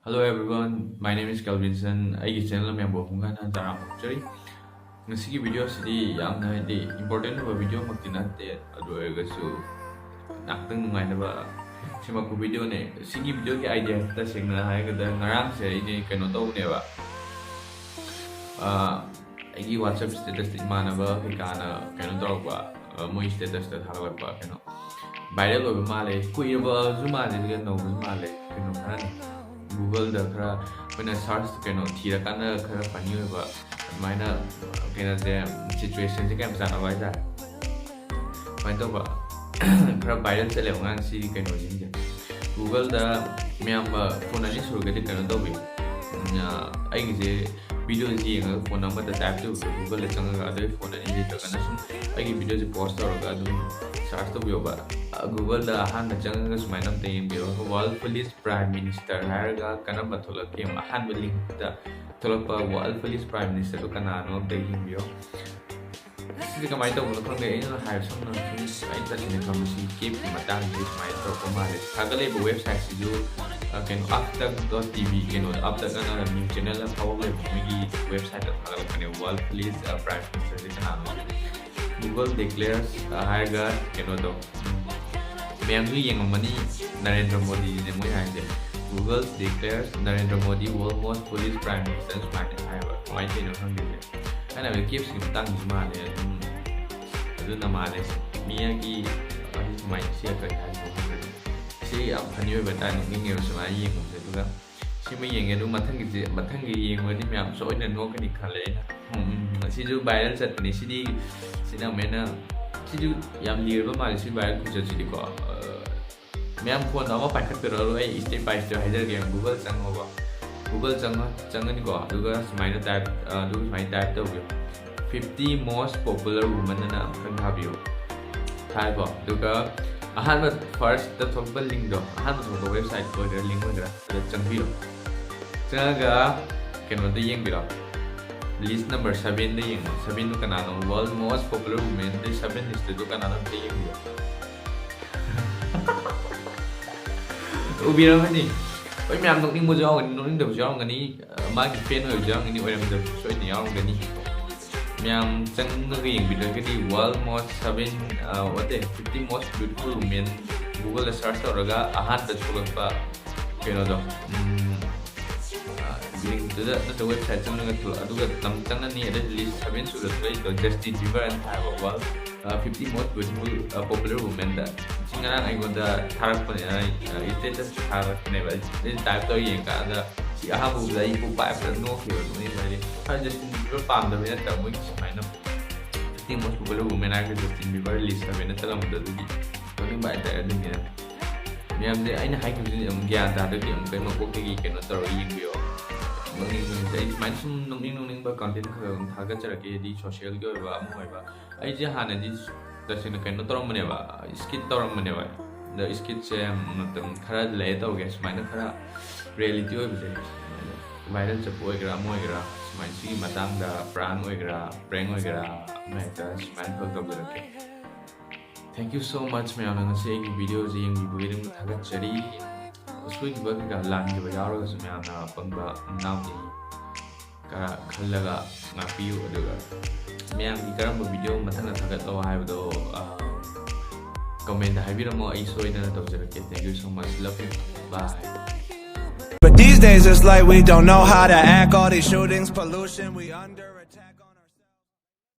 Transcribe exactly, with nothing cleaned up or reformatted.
Hello everyone, my name is Kelvinson. ꯑꯩꯒꯤ channel ꯃꯌꯥꯝꯕꯨ ꯑꯃꯨꯛ ꯍꯟꯅ ꯇꯔꯥꯝꯅ ꯑꯣꯛꯆꯔꯤ꯫ ꯉꯁꯤꯒꯤ video ꯑꯁꯤꯗꯤ ꯌꯥꯝꯅ, ꯍꯥꯏꯗꯤ, important ꯑꯣꯏꯕ video ꯃꯛꯇꯤ ꯅꯠꯇꯦ, ꯑꯗꯨ ꯑꯣꯏꯔꯒꯁꯨ ꯉꯥꯛꯇꯪ ꯅꯨꯡꯉꯥꯏꯅꯕ ꯁꯦꯝꯃꯛꯄ videoꯅꯦ꯫ ꯁꯤꯒꯤ videoꯒꯤ idea ꯇꯁꯦꯡꯅ ꯍꯥꯏꯔꯒꯗ, ꯉꯔꯥꯡꯁꯦ ꯑꯩꯁꯦ ꯀꯩꯅꯣ ꯇꯧꯕꯅꯦꯕ, ꯑꯥ, ꯑꯩꯒꯤ WhatsApp statusꯇ ꯏꯃꯥꯟꯅꯕ ꯀꯩꯀꯥꯅ ꯀꯩꯅꯣ ꯇꯧꯔꯛꯄ, ꯑꯥ, ꯃꯣꯏ statusꯇ ꯊꯥꯒꯠꯂꯛꯄ ꯀꯩꯅꯣ viral ꯑꯣꯏꯕ ꯃꯥꯜꯂꯦ, ꯀꯨꯏꯔꯕꯁꯨ ꯃꯥꯜꯂꯦ, ꯑꯗꯨꯒ ꯅꯧꯕꯁꯨ ꯃꯥꯜꯂꯦ, ꯀꯩꯅꯣ ꯈꯔꯅꯤ꯫ Googleꯗ ꯈꯔ ꯑꯩꯈꯣꯏꯅ search ꯀꯩꯅꯣ ꯊꯤꯔꯀꯥꯟꯗ ꯈꯔ funny ꯑꯣꯏꯕ ꯑꯗꯨꯃꯥꯏꯅ, ꯀꯩꯅꯣꯁꯦ, situationꯁꯦ ꯀꯌꯥꯝ ꯆꯥꯟꯅꯕ ꯍꯥꯏꯇꯥꯔꯦ꯫ ꯁꯨꯃꯥꯏꯅ ꯇꯧꯕ ꯈꯔ viral ꯆꯠꯂꯦꯕ ꯑꯉꯥꯡꯁꯤꯒꯤ ꯀꯩꯅꯣꯁꯤꯡꯁꯦ꯫ Googleꯗ ꯃꯌꯥꯝꯕ phone ꯑꯅꯤ ꯁꯨꯔꯒꯗꯤ ꯀꯩꯅꯣ ꯇꯧꯕꯤ, ꯎꯝ, ꯑ, ꯑꯩꯒꯤꯁꯦ videoꯁꯦ ꯌꯦꯡꯉꯒ phone ꯑꯃꯗ type ꯇꯧꯕꯤꯌꯣ, Googleꯗ ꯆꯪꯉꯒ, ꯑꯗꯩ phone ꯑꯅꯤ ꯂꯩꯇ꯭ꯔꯒꯅ ꯁꯨꯝ ꯑꯩꯒꯤ videoꯁꯦ pause ꯇꯧꯔꯒ ꯑꯗꯨꯝ search ꯇꯧꯕꯤꯌꯣꯕ꯫ ꯑ, Googleꯗ ꯑꯍꯥꯟꯕ ꯆꯪꯉꯒ ꯁꯨꯃꯥꯏꯅ ꯑꯝꯇ ꯌꯦꯡꯕꯤꯌꯣ, World Police Prime Minister ꯍꯥꯏꯔꯒ ꯀꯔꯝꯕ ꯊꯣꯛꯂꯛꯀꯦ ꯌꯦꯡꯉꯣ꯫ ꯑꯍꯥꯟꯕ linkꯇ ꯊꯣꯛꯂꯛꯄ World Police Prime Ministerꯗꯣ ꯀꯅꯥꯅꯣ ꯑꯝꯇ ꯌꯦꯡꯕꯤꯌꯣ꯫ ꯁꯤꯗꯤ ꯀꯃꯥꯏꯅ ꯇꯧꯕꯅꯣ ꯈꯪꯗꯦ, ꯑꯩꯅ ꯍꯥꯏꯕ ꯁꯝꯅ ꯁꯨꯝ ꯑꯩ ꯇꯁꯦꯡꯅ ꯈꯪꯕꯁꯤ capꯀꯤ ꯃꯇꯥꯡꯁꯤ ꯁꯨꯃꯥꯏꯅ ꯇꯧꯔꯛꯄ ꯃꯥꯜꯂꯦ꯫ ꯊꯥꯒꯠꯂꯛꯏꯕ websiteꯁꯤꯁꯨ, ꯑ, ꯀꯩꯅꯣ, ꯑꯞꯇꯛ dot T V, ꯀꯩꯅꯣꯗ, ꯑꯞꯇꯛ ꯑꯅ news channel ꯑꯃ ꯐꯥꯎꯕ ꯂꯩꯕ, ꯃꯣꯏꯒꯤ websiteꯇ ꯊꯥꯒꯠꯂꯛꯄꯅꯦ, World Police, ꯑ, Prime Ministerꯁꯦ ꯀꯅꯥꯅꯣ꯫ Google declares, ꯑ, ꯍꯥꯏꯔꯒ ꯀꯩꯅꯣꯗꯣ, ꯎꯝ, ꯃꯌꯥꯝꯁꯨ ꯌꯦꯡꯉꯝꯃꯅꯤ, ꯅꯔꯦꯟꯗ꯭ꯔ ꯃꯣꯗꯤꯅꯦ ꯃꯣꯏ ꯍꯥꯏꯁꯦ꯫ Google declares Narendra Modi world most police prime minister ꯁꯨꯃꯥꯏꯅ ꯍꯥꯏꯕ꯫ ꯀꯃꯥꯏꯅ ꯇꯧꯔꯤꯅꯣ ꯈꯪꯗꯦ꯫ ꯑꯩꯅ ꯍꯥꯏꯕꯗꯤ capꯁꯤꯒꯤ ꯃꯇꯥꯡꯗꯁꯨ ꯃꯥꯜꯂꯦ ꯑꯗꯨꯝ, ꯑꯗꯨꯅ ꯃꯥꯜꯂꯦ꯫ ꯃꯤ ꯑꯃꯒꯤ ꯋꯥꯍꯩ ꯁꯨꯃꯥꯏꯅ ꯁꯤ ꯀꯔꯤ ꯍꯥꯏꯅꯣ ꯈꯪꯗꯦ꯫ ꯁꯤ ꯌꯥꯝ funny ꯑꯣꯏꯕ ꯍꯥꯏꯇꯥꯔꯦ, ꯅꯣꯛꯅꯤꯡꯉꯦꯕ ꯁꯨꯃꯥꯏꯅ ꯌꯦꯡꯕꯁꯦ꯫ ꯑꯗꯨꯒ ꯁꯤꯃ ꯌꯦꯡꯉꯦ, ꯑꯗꯨ ꯃꯊꯪꯒꯤꯁꯦ, ꯃꯊꯪꯒꯤ ꯌꯦꯡꯉꯨꯔꯗꯤ ꯃꯌꯥꯝ ꯁꯣꯏꯗꯅ ꯅꯣꯛꯀꯅꯤ ꯈꯜꯂꯦ ꯑꯩꯅ꯫ ꯎꯝ, ꯎꯝ, ꯁꯤꯁꯨ viral ꯆꯠꯄꯅꯦ꯫ ꯁꯤꯗꯤ, ꯁꯤꯅ ꯑꯃꯨꯛ ꯍꯦꯟꯅ, ꯁꯤꯁꯨ ꯌꯥꯝ ꯂꯤꯔꯕ ꯃꯥꯜꯂꯦ ꯁꯤ viral ꯈꯨꯆꯠꯁꯤꯗꯤꯀꯣ꯫ ꯑ, ꯃꯌꯥꯝ phoneꯗ ꯑꯃ ꯄꯥꯏꯈꯠꯄꯤꯔꯛꯑꯣ, ꯑꯩ step by step ꯍꯥꯏꯖꯔꯒꯦ꯫ Google ꯆꯪꯉꯣꯕ꯫ Google ꯆꯪꯉ-, ꯆꯪꯉꯅꯤꯀꯣ, ꯑꯗꯨꯒ ꯁꯨꯃꯥꯏꯅ type, ꯑ, ꯑꯗꯨꯒ ꯁꯨꯃꯥꯏꯅ type ꯇꯧꯕꯤꯌꯣ, "fifty most popular women" ꯑꯅ ꯑꯃꯈꯛ ꯊꯥꯕꯤꯌꯣ꯫ ꯊꯥꯏꯀꯣ, ꯑꯗꯨꯒ ꯑꯍꯥꯟꯕ firstꯇ ꯊꯣꯛꯄ linkꯗꯣ, ꯑꯍꯥꯟꯕ ꯊꯣꯛꯄ website ꯑꯣꯏꯒꯦꯔꯥ, link ꯑꯣꯏꯒꯦꯔꯥ, ꯑꯗꯨꯗ ꯆꯪꯕꯤꯔꯣ꯫ ꯆꯪꯉꯒ ꯀꯩꯅꯣꯗ ꯌꯦꯡꯕꯤꯔꯣ, list number sevenꯗ ꯌꯦꯡꯉꯣ꯫ Sevenꯗꯣ ꯀꯅꯥꯅꯣ? World most popular women, ꯑꯗꯩ seven listꯗꯣ ꯀꯅꯥꯅꯣ ꯑꯝꯇ ꯌꯦꯡꯕꯤꯌꯣ꯫ ꯎꯕꯤꯔꯝꯃꯅꯤ꯫ ꯍꯣꯏ, ꯃꯌꯥꯝ ꯅꯣꯛꯅꯤꯡꯕꯁꯨ ꯌꯥꯎꯒꯅꯤ, ꯅꯣꯛꯅꯤꯡꯗꯕꯁꯨ ꯌꯥꯎꯔꯝꯒꯅꯤ, ꯑ, ꯃꯥꯒꯤ ꯐꯦꯟ ꯑꯣꯏꯕꯁꯨ ꯌꯥꯎꯔꯝꯒꯅꯤ, ꯑꯣꯏꯔꯝꯗꯕꯁꯨ ꯁꯣꯏꯗꯅ ꯌꯥꯎꯔꯝꯒꯅꯤ꯫ ꯃꯌꯥꯝ ꯆꯪꯉꯒ ꯌꯦꯡꯕꯤꯔꯒꯗꯤ ꯋꯥꯜ ꯃꯣꯁ ꯁꯚꯦꯟ, ꯑ, what the fifty most beautiful women Google-ꯗ search ꯇꯧꯔꯒ ꯑꯍꯥꯟꯕ ꯊꯣꯛꯂꯛꯄ ꯀꯩꯅꯣꯗꯣ, ꯎꯝ, ꯑ, link-ꯇꯨꯗ ꯅꯠꯇ꯭ꯔꯒ website ꯆꯪꯉꯒ ꯊꯣꯛꯂꯛ-, ꯑꯗꯨꯒ ꯅꯝ ꯆꯪꯉꯅꯤ꯫ ꯑꯗꯩ list seven ꯁꯨꯗ ꯊꯣꯛꯂꯛꯏꯗꯣ Justin Bieber ꯍꯥꯏꯅ ꯊꯥꯏꯕ, ꯋꯥꯜ, ꯑ, fifty most beautiful, ꯑ, popular women-ꯗ꯫ ꯁꯤ ꯉꯔꯥꯡ ꯑꯩꯉꯣꯟꯗ ꯊꯥꯔꯛꯄꯅꯦ, ꯑꯩ, ꯑ, status ꯊꯥꯔꯛꯄꯅꯦꯕ꯫ ꯑꯩ, ꯑꯩ type ꯇꯧꯔ ꯌꯦꯡꯉꯀꯥꯟꯗ ꯁꯤ ꯑꯍꯥꯟꯕ ꯎꯕꯗ ꯑꯩ ꯄꯨꯡꯄꯥꯏ ꯐꯖꯅ ꯅꯣꯛꯈꯤꯕ, ꯅꯣꯛꯅꯤꯡꯕ ꯍꯥꯏꯗꯤ꯫ ꯈꯔ Justin Bieber ꯄꯥꯝꯗꯕꯩ ꯅꯠꯇꯕ, ꯃꯣꯏꯒꯤ ꯁꯨꯃꯥꯏꯅ fifty most popular women ꯍꯥꯏꯔꯒ Justin Bieber list seven-ꯗ ꯆꯠꯂꯝꯕꯗꯣ ꯑꯗꯨꯒꯤ ꯅꯣꯛꯅꯤꯡꯕ ꯍꯥꯏꯇꯥꯔꯦ꯫ ꯑꯗꯨꯒꯤꯅꯦ ꯃꯌꯥꯝꯁꯦ ꯑꯩꯅ ꯍꯥꯏꯈꯤꯕꯁꯤꯗꯤ ꯑꯃꯨꯛ ꯒ꯭ꯌꯥꯟ ꯇꯥꯗ꯭ꯔꯗꯤ ꯑꯃꯨꯛ ꯀꯩ ꯃꯀꯣꯛꯇꯒꯤ ꯀꯩꯅꯣ ꯇꯧꯔꯒ ꯌꯦꯡꯕꯤꯌꯣ꯫ ꯅꯣꯛꯅꯤꯡꯕꯁꯦ ꯑꯩ ꯁꯨꯃꯥꯏꯅ ꯁꯨꯝ ꯅꯣꯛꯅꯤꯡ ꯅꯣꯛꯅꯤꯡꯕ content ꯈꯔ ꯑꯗꯨꯝ ꯊꯥꯒꯠꯆꯔꯛꯀꯦ, ꯍꯥꯏꯗꯤ social-ꯒꯤ ꯑꯣꯏꯕ ꯑꯃ ꯑꯣꯏꯕ꯫ ꯑꯩꯁꯦ ꯍꯥꯟꯅꯗꯤ ꯇꯁꯦꯡꯅ ꯀꯩꯅꯣ ꯇꯧꯔꯝꯕꯅꯦꯕ, skit ꯇꯧꯔꯝꯕꯅꯦꯕ꯫ ꯑꯗ skit-ꯁꯦ ꯃꯇꯝ ꯈꯔ ꯂꯩꯔ ꯇꯧꯒꯦ, ꯁꯨꯃꯥꯏꯅ ꯈꯔ reality ꯑꯣꯏꯕꯁꯦ, viral ꯆꯠꯄ ꯑꯣꯏꯒꯦꯔꯥ ꯑꯃ ꯑꯣꯏꯒꯦꯔꯥ, ꯁꯨꯃꯥꯏꯅ ꯁꯤꯒꯤ ꯃꯇꯥꯡꯗ prank ꯑꯣꯏꯒꯦꯔꯥ, prank ꯑꯣꯏꯒꯦꯔꯥ, ꯑꯃ ꯍꯦꯛꯇ ꯁꯨꯃꯥꯏꯅ ꯈꯔ ꯇꯧꯖꯔꯛꯀꯦ꯫ Thank you so much ꯃꯌꯥꯝꯅ ꯉꯁꯤ ꯑꯩꯒꯤ video-ꯁꯦ ꯌꯦꯡꯕꯤꯕꯒꯤꯗꯃꯛ ꯊꯥꯒꯠꯆꯔꯤ꯫ ꯑꯁꯣꯏꯈꯤꯕ ꯀꯩꯀꯥ ꯂꯥꯟꯈꯤꯕ ꯌꯥꯎꯔꯒꯁꯨ ꯃꯌꯥꯝꯅ ꯑꯄꯪꯕ ꯏꯅꯥꯎꯅꯤ ꯈꯔ ꯈꯜꯂꯒ ꯉꯥꯛꯄꯤꯌꯨ꯫ ꯑꯗꯨꯒ ꯃꯌꯥꯝꯒꯤ ꯀꯔꯝꯕ video ꯃꯊꯪꯗ ꯊꯥꯒꯠꯂꯣ ꯍꯥꯏꯕꯗꯣ, ꯑ, comment-ꯇ ꯍꯥꯏꯕꯤꯔꯝꯃꯣ, ꯑꯩ ꯁꯣꯏꯗꯅ ꯇꯧꯖꯔꯛꯀꯦ꯫ Thank you so much, love you, bye. But these days it's like we don't know how to act. All these shootings, pollution, we under.